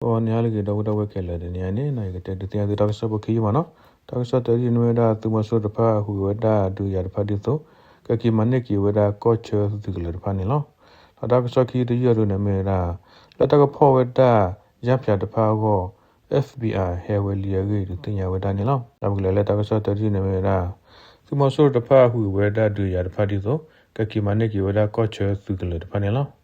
ဂီၤနံၤဟါလၢအဂ့ၤ ဒီပုၢ်ဝဲၢ်ခဲလၢာ်, တနံၤအံၤန့ၣ် ယကတဲဒုးသ့ၣ်ညါသုတၢ်ကစီၣ်ဖိခံယုၢ်မးနီၤ. တၢ်ကစီၣ်တၢတယုၢ်န့ၣ်မ့ၢ်ဝဲဒၣ် သုးမီၤစိရိၤတဖၣ်ဟူးဂဲၤဝဲဒၣ်ဒုးယၤတဖၣ်ဒ်သိး ကက့ၤမၤန့ၢ်က့ၤဝဲဒၣ်ကီၢ်ဆၢသုးကလၢၤတဖၣ်န့ၣ်လီၤ. ဒီးတၢ်ကစီၣ်ခံတယုၢ်အဒိန့ၣ်မ့ၢ်ဝဲဒၣ် လၢတၢ်ကဖီၣ်ဝဲဒၣ် ယါဖၠးတဖၣ်အဂီၢ် FBI ဟဲဝဲလံအဂ့ၢ် ဒုးသ့ၣ်ညါဝဲဒၣ်န့ၣ်လီၤ. ဒီးပကလဲၤလၢတၢ်ကစီၣ်တၢတယုၢ်န့ၣ်မ့ၢ်ဝဲဒၣ် သုးမီၤစိရိၤတဖၣ်ဟူးဂဲၤဝဲဒၣ်ဒုးယၤတဖၣ်ဒ်သိး ကက့ၤမၤန့ၢ်က့ၤဝဲဒၣ်ကီၢ်ဆၢသုးကလၢၤတဖၣ်န့ၣ်လီၤ.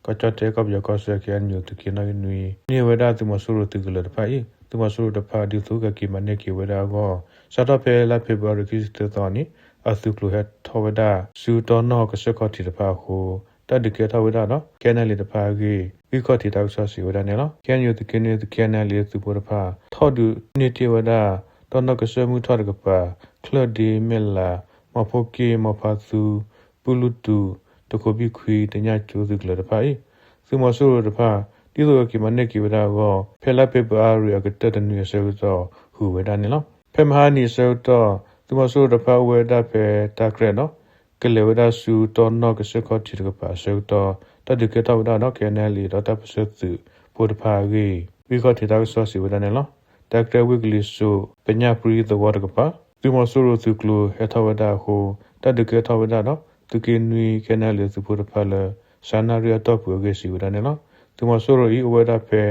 ကီၢ်ကၠီၣ်တဲၣ်ကီၢ်ပယီၤကီၢ်စဲၣ် ခဲအံၤနုာ်သုးက့နီၣ်ဂံၢ်နွံ န့ၢ်ဝဲဒၣ်သုးမီၤစိရိၤသုးကလၢၤတဖၣ်အံၤ သုးမီၤစိရိၤတဖၣ်ဒ်သိးကက့ၤမၤန့ၢ်က့ၤဝဲဒၣ်အဂီၢ် စးထီၣ်ဖဲလါဖ့ၤဘြူၤအါရံၤခံဆံသၢသီန့ၣ် အသုးကျိၤဟဲထီၣ်ဝဲဒၣ် ဆူတီၢ်နီၣ်ကစၢၢ်ခီၣ်ထံးတဖၣ်အဃိ တၢ်ဒုးကဲထီၣ်ဝဲဒၣ်ဒီး KNLA တဖၣ်အဂ့ၢ် ဂံၢ်ခီၣ်ထံးတၢ်ကစီၣ်စံးဝဲဒၣ်န့ၣ်လီၤ. ခဲအံၤနုာ်သုးက့နွံ သုး KNLA သုးဖိတဖၣ် ထီၣ်ဒုးန့ၢ်တ့ၢ်ဝဲဒၣ် တီၢ်နီၣ်ကစၢၢ်မုၢ်ထီၣ်တကပၤ ချၢၣ်ဒ့ မဲၢ်လး မီၤဖိက့ၣ် မီၤဖါသူ ပုၢ်လုၢ်တူး တခိးဘံၣ်ခွံ တညၣ်ကၠိသုးကလၢၤတဖၣ်အံၤ သုးမီၤစိရိၤတဖၣ် ဒ်သိးကက့ၤမၤန့ၢ်က့ၤဝဲဒၣ်အဂီၢ် ဖဲလါဖ့ၤဘြူၤအါရံၤအကတၢၢ်တနွံအဆၢကတီၢ် ဟူးဝဲဒၣ်န့ၣ်လီၤ. ဖဲမဟါနံၤအဆၢကတီၢ် သုးမီၤစိရိၤတဖၣ်အိၣ်ဝဲဒၣ်ဖဲတၢ်ကြဲးဒီး ကလဲၤဝဲဒၣ်ဆူတီၢ်နီၣ်ကစၢၢ်ခီၣ်ထံးတကပၤအဆၢကတီၢ် တၢ်ဒုးကဲထီၣ်ဝဲဒၣ်ဒီး KNLA ဒီးတၢ်ပၢၢ်ဆၢသုးဖိတဖၣ်အဂ့ၢ် ဂံၢ်ခီၣ်ထံးတၢ်ကစီၣ်စံးဝဲဒၣ်န့ၣ်လီၤ. တၢ်ကြဲးဝ့ၢ်ကလံၤစိး ပညၣ်ပြံသဝီတကပၤ သုးမီၤစိရိၤသုးကျိၤဟဲထီၣ်ဝဲဒၣ်အဃိ တၢ်ဒုးကဲထီၣ်ဝဲဒၣ်ဒီး သုးက့နွံ KNLA သုးဖိတဖၣ်လၢ စၣ်နၣ်ရံၣ်အတီၢ်ပူၤအဂ့ၢ်စံးဝဲဒၣ်န့ၣ်လီၤ. သုးမီၤစိရိၤအံၤအိၣ်ဝဲဒၣ်ဖဲ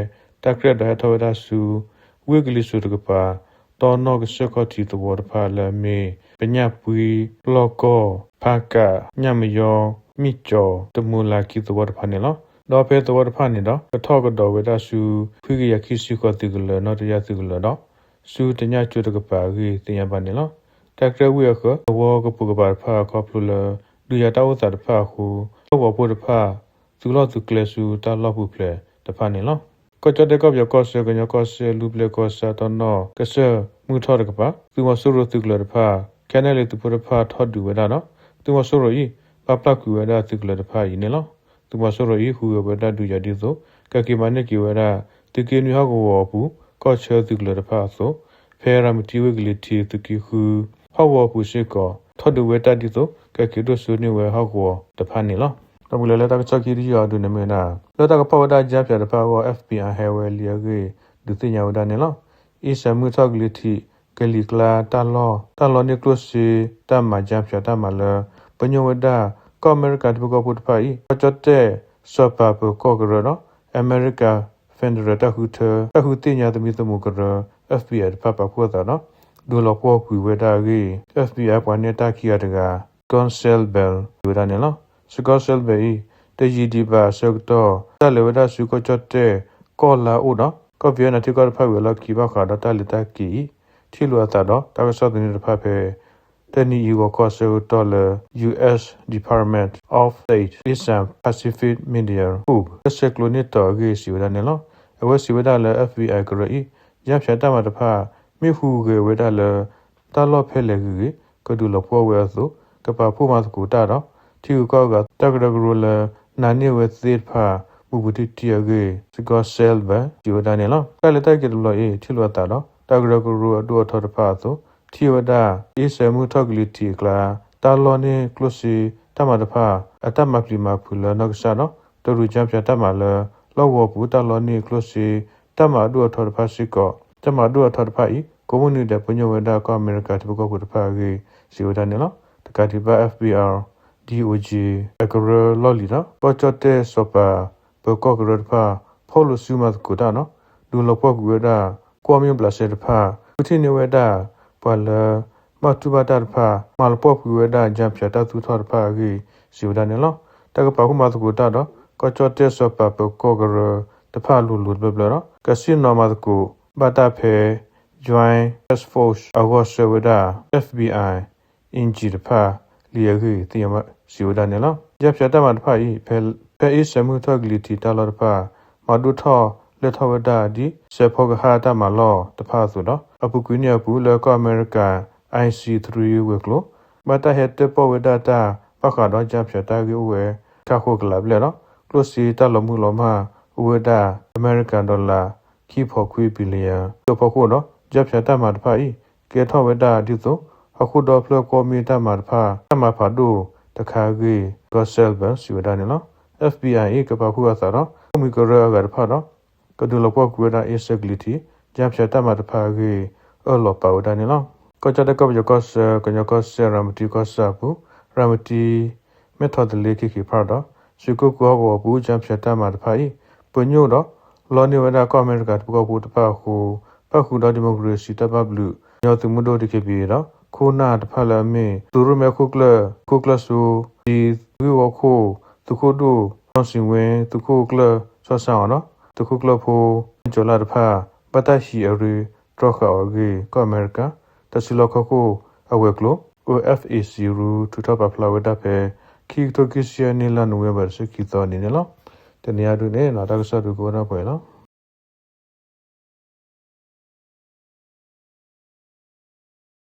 တၢ်ကြဲးဒီးဟဲထီၣ်ဝဲဒၣ်ဆူ ဝ့ၢ်ကလံၤစိးတကပၤ တီၢ်နီၣ်ကစၢၢ်ခီၣ်ထံးသဝီတဖၣ်လၢအမ့ၢ် ပညၣ်ပြံ လီၢ်ကီၢ် ဖါကး ညၣ်မယီ မ့ၣ်ကၠီၤ တမူလၤခံသဝီတဖၣ်န့ၣ်လီၤ. ဒီးဖဲသဝီတဖၣ်န့ၣ်ဒီး ကထီၣ်ကဒီးဝဲဒၣ်ဆူ ခွံကယၤခံဆံဃိးသုးကလၢၤ နီၣ်တယၢ်သုးကလၢၤဒီး ဆူတညၣ်ကၠိတကပၤအဂ့ၢ်သ့ၣ်ညါဘၣ်န့ၣ်လီၤ. တၢ်ကြဲးဝ့ၢ်အဃၢၤ သဝီကပိာ်ကပၤတဖၣ်ခီဖျိလၢ ဒုးယၤတၢ်အိၣ်သးတဖၣ်အဃိ ဟီၣ်ကဝီၤဖိတဖၣ် သုးလီၢ်သုးကျဲဆူတၢ်လီၢ်ပူၤဖျဲးတဖၣ်န့ၣ်လီၤ. ကီၢ်ကၠီၣ်တဲၣ်ကီၢ်ပယီၤကီၢ်စဲၣ် ကညီကီၢ်စဲၣ် လူၢ်ပျဲၢ်ကီၢ်ဆၣ်တီၢ်နီၣ်ကစၢၢ်မုၢ်ထီၣ်တကပၤ သုးမီၤစိရိၤသုးကလၢၤတဖၣ် KNLA သုးဖိတဖၣ်ထီၣ်ဒုးဝဲဒၣ်ဒီး သုးမီၤစိရိၤအံၤ ပာ်ဖျါကွံာ်ဝဲဒၣ်သုးကလၢၤတဖၣ်အံၤန့ၣ်လီၤ. သုးမီၤစိရိၤအံၤ ဟူးဂဲၤဝဲဒၣ်ဒုးယၤဒ်သိး ကက့ၤမၤန့ၢ်က့ၤဝဲဒၣ် သုးက့နွံဟီၣ်ကဝီၤအပူၤ ကီၢ်ဆၢသုးကလၢၤတဖၣ်အသိး ဖဲရၤမတံဝ့ၢ်ကလံၤထံး သုးက့ဃု ဟီၣ်ကဝီၤအပူၤစ့ၢ်ကီး ထီၣ်ဒုးဝဲတၢ်ဒ်သိး ကက့ၤဒိၣ်စိန့ၢ်ဝဲဟီၣ်ကဝီၤတဖၣ်န့ၣ်လီၤ. ဒီးပကလဲၤလၢတၢ်ကစီၣ်ခံတယုၢ်အဒိန့ၣ်မ့ၢ်ဝဲဒၣ် လၢတၢ်ကဖီၣ်ဝဲဒၣ်ယါဖၠးတဖၣ်အဂီၢ် FBI ဟဲဝဲလံအဂ့ၢ် ဒုးသ့ၣ်ညါဝဲဒၣ်န့ၣ်လီၤ. အ့စၢၣ်မုၢ်ထီၣ်ကလံၤထံး ကလံၤကျါတၢ်လီၢ် တၢ်လီန့ၢ်ကျိၣ်စ့ တၢ်မၤယါဖၠးတၢ်မၤလၢ ပညိၣ်ဝဲဒၣ် ကီၢ်အမဲရကၤထံဖိကီၢ်ဖိတဖၣ်အံၤ ကီၢ်ကၠီၣ်တဲၣ် စီၤပၤပၢၤကီၢ်ကရၢဒီး အမဲရကၤ Federal တၢ်ဃုထၢ တၢ်ဃုသ့ၣ်ညါသမံသမိးကရၢ FBI တဖၣ်ပာ်ဖှိၣ်အသးဒီး ဒုးလီၤပှီၢ်ကွံာ်ဝဲဒၣ်အဂ့ၢ် FBI ပှၤနဲၣ်တၢ်ခံဂၤတဂၤ Scott Selber စံးဝဲဒၣ်န့ၣ်လီၤ. Scott Selber အံၤ တယံာ်ဒံးဘၣ်အဆၢကတီၢ် တၢ်လဲၤဝဲဒၣ်ဆူကီၢ်ကၠီၣ်တဲၣ် ကီၢ်လါအိၣ်ဒီး ကီၢ်ပယီၤနၢ်ထံကီၢ်တဖၣ်ဝံၤအလီၢ်ခံဘၣ်ဃးဒီးတၢ်လဲၤတၢ်က့ၤအံၤ ထံၣ်လိာ်အသးဒီးတၢ်ကစီၣ်သန့တဖၣ်ဖဲ တနံၤအံၤဂီၤခီအဆၢကတီၢ်လၢ US Department of State Asian Pacific Media Hub လၢဆဲးကျိးန့ၢ်တီၤအဂ့ၢ်စံးဝဲဒၣ်န့ၣ်လီၤ. အဝဲစံးဝဲဒၣ်လၢ FBI ကရၢအံၤ ယါဖၠးတၢ်မၤတဖၣ် မ့ၢ်ဟူးဂဲၤဝဲဒၣ်လၢ တၢ်လီၢ်ဖဲလဲၣ်ဂ့ၤဂ့ၤ ကဒုးလီၤပှီၢ်ဝဲအသိး ကပာ်ဖှိၣ်မၤသကိးတၢ်ဒီး ထံဂုၤကီၢ်ဂၤ တၢ်ကရၢကရိလၢ နာ်န့ၢ်ဝဲသ့ၣ်တဖၣ် မုာ်ပူၤတံၢ်တံၢ်အဂ့ၢ် Scott Selber စံးဝဲဒၣ်န့ၣ်လီၤ. တၢ်လဲၤတၢ်က့ၤတဘျီအံၤ ထံၣ်လိာ်အသးဒီး တၢ်ကရၢကရိအဒိၣ်အထီတဖၣ်အသိး ထံၣ်ဝဲဒၣ် အ့စၢၣ်မုၢ်ထီၣ်ကလံၤထံးအကျါ တၢ်လီၢ်န့ၢ်ကျိၣ်စ့တၢ်မၤတဖၣ် အတၢ်မၤပျံၤမၤဖုးလၢနီၢ်ကစၢ်ဒီး တရူးယါဖၠးတၢ်မၤလၢ လီၢ်ကဝီၤပူၤတၢ်လီၢ်န့ၢ်ကျိၣ်စ့ တၢ်မၤအဒိၣ်အထီတဖၣ်စ့ၢ်ကီး တၢ်မၤအဒိၣ်အထီတဖၣ်အံၤ ကိးမုၢ်နံၤဒဲးပညိၣ်ဝဲဒၣ်ကီၢ်အမဲရကၤထံဖိကီၢ်ဖိတဖၣ်အဂ့ၢ် စံးဝဲဒၣ်န့ၣ်လီၤ. တကးဒံးဘၣ် FBI, DOJ အကရၢလီၢ်လံၤဒီး ကီၢ်ကၠီၣ်တဲၣ်စီၤပၤ ပၢၤကီၢ်ကရၢတဖၣ် ဖီၣ်လိာ်စုမၤသကိးတၢ်ဒီး ဒုးလီၤပှီၢ်ကွံာ်ဝဲဒၣ် ကွီၢ်မ့ၣ်ဘျးစဲတဖၣ် ဃုထံၣ်န့ၢ်ဝဲဒၣ် ပှၤလၢ ဘၣ်တူၢ်ဘၣ်တၢ်တဖၣ် မၤလီၤပှီၢ်ကွံာ်ဝဲဒၣ် ယါဖၠးတၢ်သူၣ်ထီၣ်တဖၣ်အဂ့ၢ် စံးဝဲဒၣ်န့ၣ်လီၤ. တၢ်ကပာ်ဖှိၣ်မၤသကိးတၢ်ဒီး ကီၢ်ကၠီၣ်တဲၣ်စီၤပၤပၢၤကီၢ်ကရၢတဖၣ်လိၤလိၤတဘျီဘျီဒီး ကစံၣ်နီၤမၤသကိးဘၣ်တၢ်ဖဲ Joint Task Force အဂီၢ်ဆှၢဝဲဒၣ် FBI engine တဖၣ်လံအဂ့ၢ် သ့ၣ်ညါဘၣ်စံးဝဲဒၣ်န့ၣ်လီၤ. ယါဖၠးတၢ်မၤတဖၣ်အံၤ ဖဲအ့စၢၣ်မုၢ်ထီၣ်ကလံၤထံးတၢ်လီၢ်တဖၣ် မၤဒိၣ်ထီၣ်လဲၢ်ထီၣ်ဝဲဒၣ်ဒ် စဲးဖီကဟၣ်တၢ်မၤလီၢ်တဖၣ်အသိးဒီး အပူၤကွံာ်န့ၣ်အပူၤ လၢကီၢ်အမဲရကၤ I C three ဝဲၤကျိၤ ဘၣ်တၢ်ဟဲတၢၣ်ပီၣ်ဝဲဒၣ်တၢ်ဘၣ်ဃးဒီး ယါဖၠးတၢ်ဂ့ၢ်အိၣ်ဝဲ ခါဃိးကလးဘျဲၣ်ဒီး ကျိၣ်စ့တၢ်လီၤမုၢ်လီၤမၢ်အိၣ်ဝဲဒၣ် အမဲရကၤ dollar ခံဖီခွံ billion အဖီခိၣ်ဒီး ယါဖၠးတၢ်မၤတဖၣ်အံၤ ကဲထီၣ်ဝဲဒၣ်ဒ်သိး ဟီၣ်ခိၣ်ဒီဖျၢၣ်ကွီၢ်မ့ၣ်တၢ်မၤတဖၣ် တၢ်မၤဖးဒိၣ်တခါအဂ့ၢ် Scott Selber စံးဝဲဒၣ်န့ၣ်လီၤ. FBI အံၤ ကပာ်ဖှိၣ်အသးဒီး မုၢ်ကရၢအဂၤတဖၣ်ဒီး ကဒုးလီၤပှီၢ်ကွံာ်ဝဲဒၣ်အ့စဲးကလံၤထံး ကၠၢဖၠးတၢ်မၤတဖၣ်အဂ့ၢ် အၢၣ်လီၤပာ်ဝဲဒၣ်န့ၣ်လီၤ. ကီၢ်ကၠီၣ်တဲၣ်ကီၢ်ပယီၤကီၢ်ဆၢ ကညီကီၢ်စဲၣ် ရၤမတံကီၢ်ဆၣ်အပူၤ ရၤမတံ မဲထီၣ်သလ့ ခ့ၣ်ခ့ၣ်ဖးဒီး ရွှေကုက္ကိုဟီၣ်ကဝီၤအပူၤ ကၠၢဖၠးတၢ်မၤတဖၣ်အံၤ ပညိၣ်ဒီး လီန့ၢ်ဝဲဒၣ်ကီၢ်အမဲရကၤတပူၤဃီဖိတဖၣ်အဃိ ပၣ်ဃုာ်ဒီးဒံၣ်မိၣ်ကရ့ၣ်စံၣ်တၢ်ဘၣ်ဘျုး ကညီသုးမုၢ်ဒိၣ် DKBA ဒီး ခိၣ်နၢ်တဖၣ်လၢအမ့ၢ် သုးရိၣ်မဲခိၣ်ကျၢၢ် သုးခိၣ်ကျၢၢ်စိ ဒ်သုးဂ့ၢ်ဝီခိၣ် သုးခိၣ်ဒိၣ် စီဆံဝ့ သုးခိၣ်ကျၢၢ်စီဆါအီၤဒီး သုးခိၣ်ကျၢၢ်ဖိ မ့ၢ်ကၠီၤလၣ်တဖၣ် ဘၣ်တၢ်ဟံးအရ့တြီဃာ်အီၤအဂ့ၢ် ကီၢ်အမဲရကၤ တၢ်စုလီၢ်ခီၣ်ခိၣ်အဝဲၤကျိၤ OFAC ရူ ထုးထီၣ်ပာ်ဖျါဝဲဒၣ်ဖဲ ခံကထိခံဆံယဲၢ်နံၣ် လါနိၣ်ဝ့ဘၢၣ် တဆံခံသီအနံၤန့ၣ်လီၤ. တနံၤအံၤဒုးန့ၣ် တၢ်ကစီၣ်ဒုးကအိၣ်ဒၣ်ပှဲၤလီၤ.